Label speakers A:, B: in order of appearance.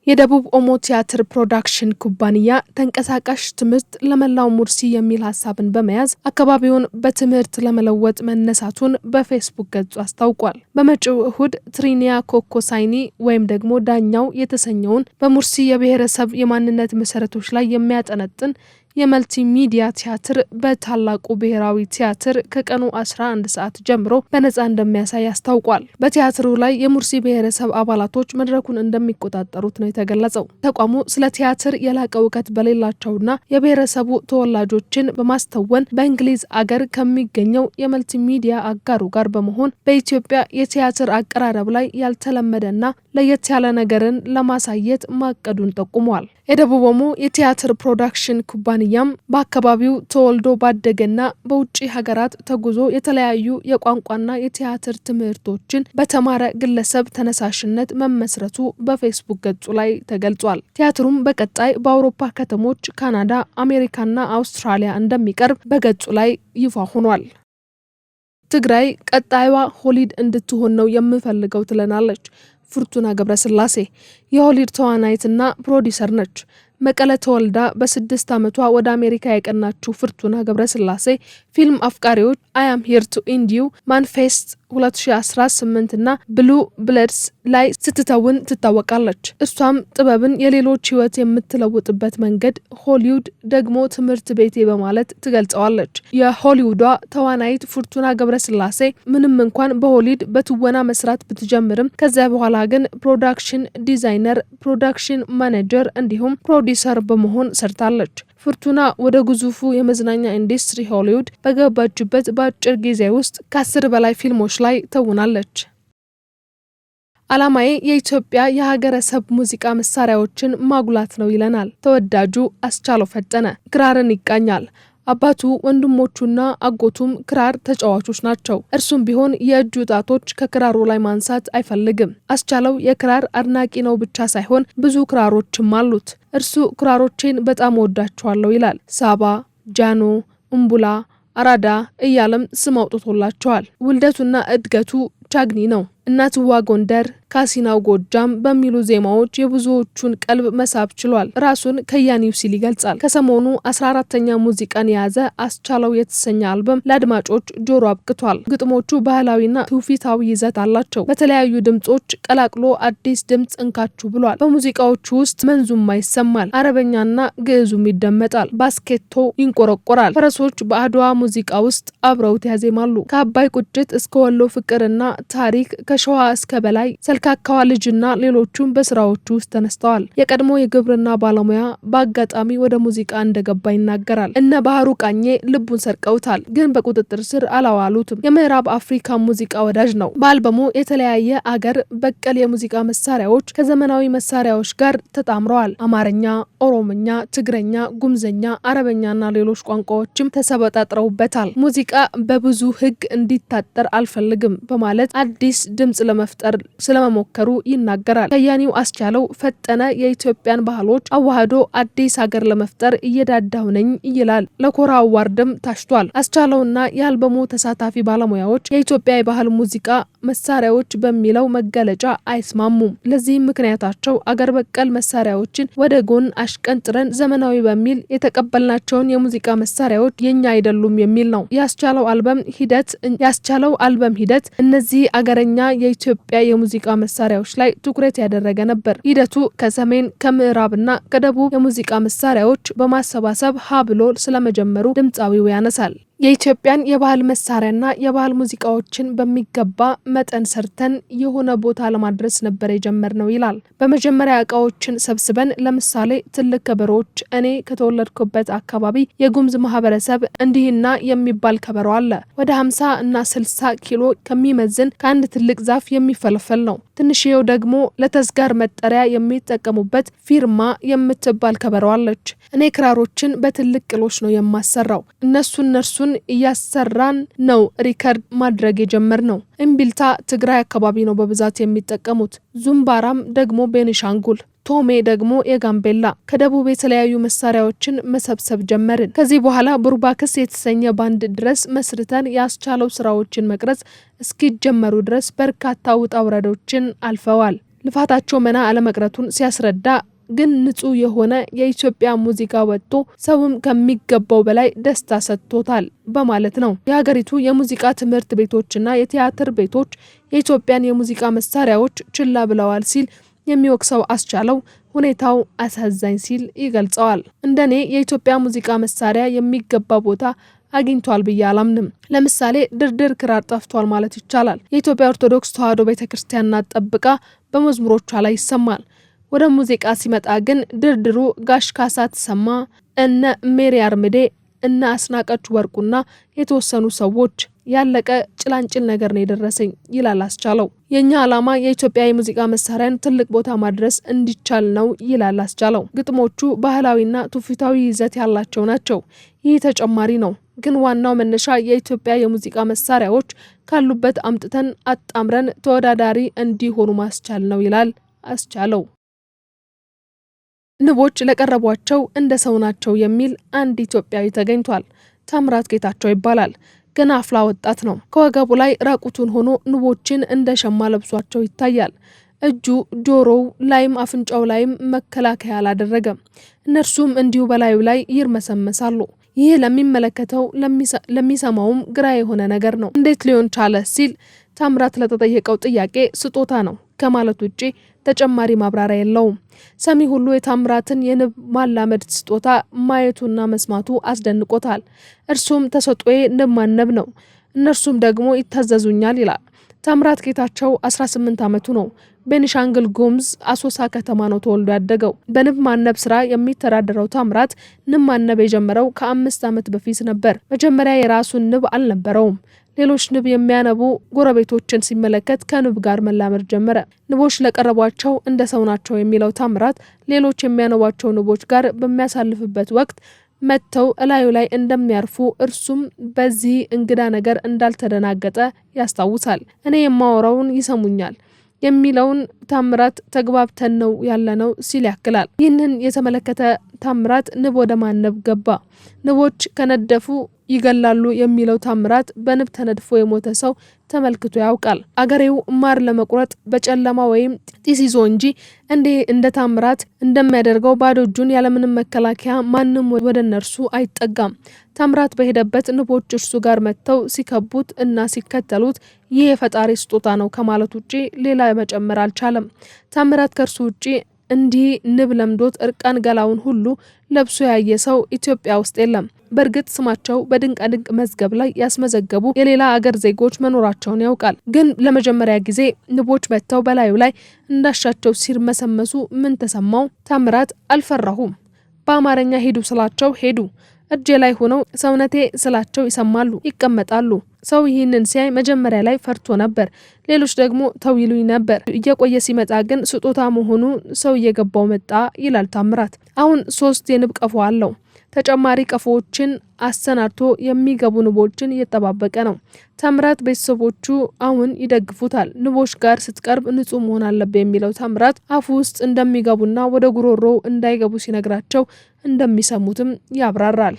A: የደቡብ ኦሞ ቲያትር ፕሮዳክሽን ኩባንያ ተንቀሳቃሽ ትምህርት ለመላው ሙርሲ የሚል ሀሳብን በመያዝ አካባቢውን በትምህርት ለመለወጥ መነሳቱን በፌስቡክ ገጹ አስታውቋል። በመጪው እሁድ ትሪኒያ ኮኮ ሳይኒ ወይም ደግሞ ዳኛው የተሰኘውን በሙርሲ የብሔረሰብ የማንነት መሰረቶች ላይ የሚያጠነጥን የመልቲ ሚዲያ ቲያትር በታላቁ ብሔራዊ ቲያትር ከቀኑ 11 ሰዓት ጀምሮ በነጻ እንደሚያሳይ አስታውቋል። በቲያትሩ ላይ የሙርሲ ብሔረሰብ አባላቶች መድረኩን እንደሚቆጣጠሩት ነው የተገለጸው። ተቋሙ ስለ ቲያትር የላቀ እውቀት በሌላቸውና የብሔረሰቡ ተወላጆችን በማስተወን በእንግሊዝ አገር ከሚገኘው የመልቲ ሚዲያ አጋሩ ጋር በመሆን በኢትዮጵያ የቲያትር አቀራረብ ላይ ያልተለመደና ለየት ያለ ነገርን ለማሳየት ማቀዱን ጠቁሟል። የደቡብ ኦሞ የቲያትር ፕሮዳክሽን ኩባንያም በአካባቢው ተወልዶ ባደገና በውጭ ሀገራት ተጉዞ የተለያዩ የቋንቋና የቲያትር ትምህርቶችን በተማረ ግለሰብ ተነሳሽነት መመስረቱ በፌስቡክ ገጹ ላይ ተገልጿል። ቲያትሩም በቀጣይ በአውሮፓ ከተሞች፣ ካናዳ፣ አሜሪካና አውስትራሊያ እንደሚቀርብ በገጹ ላይ ይፋ ሆኗል። ትግራይ ቀጣይዋ ሆሊውድ እንድትሆን ነው የምፈልገው ትለናለች ፍርቱና ገብረስላሴ። የሆሊውድ ተዋናይትና ፕሮዲሰር ነች። መቀለ ተወልዳ በ6 ዓመቷ ወደ አሜሪካ ያቀናችው ፍርቱና ገብረስላሴ ፊልም አፍቃሪዎች I Am Here to End You፣ Manifest 2018 እና Blue Bloods ላይ ስትተውን ትታወቃለች። እሷም ጥበብን የሌሎች ሕይወት የምትለውጥበት መንገድ፣ ሆሊውድ ደግሞ ትምህርት ቤቴ በማለት ትገልጸዋለች። የሆሊውዷ ተዋናይት ፍርቱና ገብረስላሴ ምንም እንኳን በሆሊውድ በትወና መስራት ብትጀምርም ከዚያ በኋላ ግን production designer፣ production manager እንዲሁም ፕሮዲሰር በመሆን ሰርታለች። ፍርቱና ወደ ግዙፉ የመዝናኛ ኢንዱስትሪ ሆሊውድ በገባችበት በአጭር ጊዜ ውስጥ ከ10 በላይ ፊልሞች ላይ ተውናለች። ዓላማዬ የኢትዮጵያ የሀገረሰብ ሙዚቃ መሳሪያዎችን ማጉላት ነው ይለናል ተወዳጁ አስቻለው ፈጠነ። ክራርን ይቃኛል። አባቱ፣ ወንድሞቹና አጎቱም ክራር ተጫዋቾች ናቸው። እርሱም ቢሆን የእጁ ጣቶች ከክራሩ ላይ ማንሳት አይፈልግም። አስቻለው የክራር አድናቂ ነው ብቻ ሳይሆን ብዙ ክራሮችም አሉት። እርሱ ክራሮቼን በጣም እወዳቸዋለሁ ይላል። ሳባ፣ ጃኖ፣ እምቡላ፣ አራዳ እያለም ስም አውጥቶላቸዋል። ውልደቱና እድገቱ ቻግኒ ነው። እናትዋ ጎንደር፣ ካሲናው ጎጃም በሚሉ ዜማዎች የብዙዎቹን ቀልብ መሳብ ችሏል። ራሱን ከያኒው ሲል ይገልጻል። ከሰሞኑ 14ተኛ ሙዚቃን የያዘ አስቻለው የተሰኘ አልበም ለአድማጮች ጆሮ አብቅቷል። ግጥሞቹ ባህላዊና ትውፊታዊ ይዘት አላቸው። በተለያዩ ድምጾች ቀላቅሎ አዲስ ድምጽ እንካችሁ ብሏል። በሙዚቃዎቹ ውስጥ መንዙማ ይሰማል። አረበኛና ግዕዙም ይደመጣል። ባስኬቶ ይንቆረቆራል። ፈረሶች በአድዋ ሙዚቃ ውስጥ አብረውት ያዜማሉ። ከአባይ ቁጭት እስከ ወሎ ፍቅርና ታሪክ፣ ከሸዋ እስከ በላይ ሰልካካዋ ልጅና ሌሎቹም በስራዎቹ ውስጥ ተነስተዋል። የቀድሞ የግብርና ባለሙያ በአጋጣሚ ወደ ሙዚቃ እንደገባ ይናገራል። እነ ባህሩ ቃኜ ልቡን ሰርቀውታል፣ ግን በቁጥጥር ስር አላዋሉትም። የምዕራብ አፍሪካ ሙዚቃ ወዳጅ ነው። በአልበሙ የተለያየ አገር በቀል የሙዚቃ መሳሪያዎች ከዘመናዊ መሳሪያዎች ጋር ተጣምረዋል። አማርኛ፣ ኦሮምኛ፣ ትግረኛ፣ ጉምዘኛ፣ አረበኛና ሌሎች ቋንቋዎችም ተሰበጣጥረውበታል። ሙዚቃ በብዙ ሕግ እንዲታጠር አልፈልግም በማለት አዲስ ድምጽ ለመፍጠር ስለመሞከሩ ይናገራል። ከያኒው አስቻለው ፈጠነ የኢትዮጵያን ባህሎች አዋህዶ አዲስ ሀገር ለመፍጠር እየዳዳሁ ነኝ ይላል። ለኮራ አዋርድም ታጭቷል። አስቻለውና የአልበሙ ተሳታፊ ባለሙያዎች የኢትዮጵያ የባህል ሙዚቃ መሳሪያዎች በሚለው መገለጫ አይስማሙም። ለዚህም ምክንያታቸው አገር በቀል መሳሪያዎችን ወደ ጎን አሽቀንጥረን ዘመናዊ በሚል የተቀበልናቸውን የሙዚቃ መሳሪያዎች የኛ አይደሉም የሚል ነው። ያስቻለው አልበም ሂደት እነዚህ አገረኛ የኢትዮጵያ የሙዚቃ መሳሪያዎች ላይ ትኩረት ያደረገ ነበር። ሂደቱ ከሰሜን፣ ከምዕራብና ከደቡብ የሙዚቃ መሳሪያዎች በማሰባሰብ ሀ ብሎ ስለመጀመሩ ድምፃዊው ያነሳል። የኢትዮጵያን የባህል መሳሪያና የባህል ሙዚቃዎችን በሚገባ መጠን ሰርተን የሆነ ቦታ ለማድረስ ነበር የጀመርነው ይላል። በመጀመሪያ እቃዎችን ሰብስበን ለምሳሌ ትልቅ ከበሮዎች፣ እኔ ከተወለድኩበት አካባቢ የጉምዝ ማህበረሰብ እንዲህና የሚባል ከበሮ አለ። ወደ 50 እና 60 ኪሎ ከሚመዝን ከአንድ ትልቅ ዛፍ የሚፈለፈል ነው። ትንሽየው ደግሞ ለተዝጋር መጠሪያ የሚጠቀሙበት ፊርማ የምትባል ከበሮ አለች። እኔ ክራሮችን በትልቅ ቅሎች ነው የማሰራው። እነሱ እነርሱን እያሰራን ነው record ማድረግ የጀመርነው። እምቢልታ ትግራይ አካባቢ ነው በብዛት የሚጠቀሙት። ዙምባራም ደግሞ ቤኒሻንጉል፣ ቶሜ ደግሞ የጋምቤላ፣ ከደቡብ የተለያዩ መሳሪያዎችን መሰብሰብ ጀመርን። ከዚህ በኋላ ቡርባክስ የተሰኘ ባንድ ድረስ መስርተን ያስቻለው ስራዎችን መቅረጽ እስኪጀመሩ ድረስ በርካታ ውጣ ውረዶችን አልፈዋል። ልፋታቸው መና አለመቅረቱን ሲያስረዳ ግን ንጹህ የሆነ የኢትዮጵያ ሙዚቃ ወጥቶ ሰውም ከሚገባው በላይ ደስታ ሰጥቶታል በማለት ነው። የሀገሪቱ የሙዚቃ ትምህርት ቤቶችና የቲያትር ቤቶች የኢትዮጵያን የሙዚቃ መሳሪያዎች ችላ ብለዋል ሲል የሚወቅሰው አስቻለው ሁኔታው አሳዛኝ ሲል ይገልጸዋል። እንደኔ የኢትዮጵያ ሙዚቃ መሳሪያ የሚገባ ቦታ አግኝቷል ብዬ አላምንም። ለምሳሌ ድርድር ክራር ጠፍቷል ማለት ይቻላል። የኢትዮጵያ ኦርቶዶክስ ተዋሕዶ ቤተ ክርስቲያን ናት ጠብቃ በመዝሙሮቿ ላይ ይሰማል። ወደ ሙዚቃ ሲመጣ ግን ድርድሩ ጋሽ ካሳ ተሰማ፣ እነ ሜሪ አርምዴ፣ እነ አስናቀች ወርቁና የተወሰኑ ሰዎች ያለቀ ጭላንጭል ነገር ነው የደረሰኝ ይላል አስቻለው። የእኛ ዓላማ የኢትዮጵያ የሙዚቃ መሳሪያን ትልቅ ቦታ ማድረስ እንዲቻል ነው ይላል አስቻለው። ግጥሞቹ ባህላዊና ትውፊታዊ ይዘት ያላቸው ናቸው። ይህ ተጨማሪ ነው። ግን ዋናው መነሻ የኢትዮጵያ የሙዚቃ መሳሪያዎች ካሉበት አምጥተን አጣምረን ተወዳዳሪ እንዲሆኑ ማስቻል ነው ይላል አስቻለው። ንቦች ለቀረቧቸው እንደ ሰው ናቸው የሚል አንድ ኢትዮጵያዊ ተገኝቷል። ታምራት ጌታቸው ይባላል። ገና አፍላ ወጣት ነው። ከወገቡ ላይ ራቁቱን ሆኖ ንቦችን እንደ ሸማ ለብሷቸው ይታያል። እጁ ጆሮው ላይም አፍንጫው ላይም መከላከያ አላደረገም። እነርሱም እንዲሁ በላዩ ላይ ይርመሰመሳሉ። ይህ ለሚመለከተው ለሚሰማውም ግራ የሆነ ነገር ነው። እንዴት ሊሆን ቻለ ሲል ታምራት ለተጠየቀው ጥያቄ ስጦታ ነው ከማለት ውጪ ተጨማሪ ማብራሪያ የለውም። ሰሚ ሁሉ የታምራትን የንብ ማላመድ ስጦታ ማየቱና መስማቱ አስደንቆታል። እርሱም ተሰጥኦዬ ንብ ማነብ ነው፣ እነርሱም ደግሞ ይታዘዙኛል ይላል። ታምራት ጌታቸው 18 ዓመቱ ነው። ቤኒሻንግል ጉሙዝ አሶሳ ከተማ ነው ተወልዶ ያደገው። በንብ ማነብ ስራ የሚተዳደረው ታምራት ንብ ማነብ የጀመረው ከ5 ዓመት በፊት ነበር። መጀመሪያ የራሱን ንብ አልነበረውም። ሌሎች ንብ የሚያነቡ ጎረቤቶችን ሲመለከት ከንብ ጋር መላመድ ጀመረ። ንቦች ለቀረቧቸው እንደ ሰው ናቸው የሚለው ታምራት ሌሎች የሚያነቧቸው ንቦች ጋር በሚያሳልፍበት ወቅት መጥተው እላዩ ላይ እንደሚያርፉ እርሱም በዚህ እንግዳ ነገር እንዳልተደናገጠ ያስታውሳል። እኔ የማወራውን ይሰሙኛል የሚለውን ታምራት ተግባብተን ነው ያለነው ሲል ያክላል። ይህንን የተመለከተ ታምራት ንብ ወደ ማነብ ገባ። ንቦች ከነደፉ ይገላሉ የሚለው ታምራት በንብ ተነድፎ የሞተ ሰው ተመልክቶ ያውቃል። አገሬው ማር ለመቁረጥ በጨለማ ወይም ጢስ ይዞ እንጂ እንዲህ እንደ ታምራት እንደሚያደርገው ባዶ እጁን ያለምንም መከላከያ ማንም ወደ እነርሱ አይጠጋም። ታምራት በሄደበት ንቦች እርሱ ጋር መጥተው ሲከቡት እና ሲከተሉት ይህ የፈጣሪ ስጦታ ነው ከማለት ውጪ ሌላ መጨመር አልቻለም። ታምራት ከእርሱ ውጪ እንዲህ ንብ ለምዶት እርቃን ገላውን ሁሉ ለብሶ ያየ ሰው ኢትዮጵያ ውስጥ የለም። በእርግጥ ስማቸው በድንቃድንቅ መዝገብ ላይ ያስመዘገቡ የሌላ አገር ዜጎች መኖራቸውን ያውቃል። ግን ለመጀመሪያ ጊዜ ንቦች መጥተው በላዩ ላይ እንዳሻቸው ሲርመሰመሱ ምን ተሰማው? ታምራት አልፈራሁም። በአማርኛ ሂዱ ስላቸው ሄዱ። እጄ ላይ ሆነው ሰውነቴ ስላቸው ይሰማሉ፣ ይቀመጣሉ። ሰው ይህንን ሲያይ መጀመሪያ ላይ ፈርቶ ነበር። ሌሎች ደግሞ ተው ይሉኝ ነበር። እየቆየ ሲመጣ ግን ስጦታ መሆኑ ሰው እየገባው መጣ ይላል ታምራት። አሁን ሶስት የንብ ቀፎ አለው። ተጨማሪ ቀፎዎችን አሰናድቶ የሚገቡ ንቦችን እየጠባበቀ ነው። ታምራት ቤተሰቦቹ አሁን ይደግፉታል። ንቦች ጋር ስትቀርብ ንጹህ መሆን አለብህ የሚለው ታምራት አፉ ውስጥ እንደሚገቡና ወደ ጉሮሮው እንዳይገቡ ሲነግራቸው እንደሚሰሙትም ያብራራል።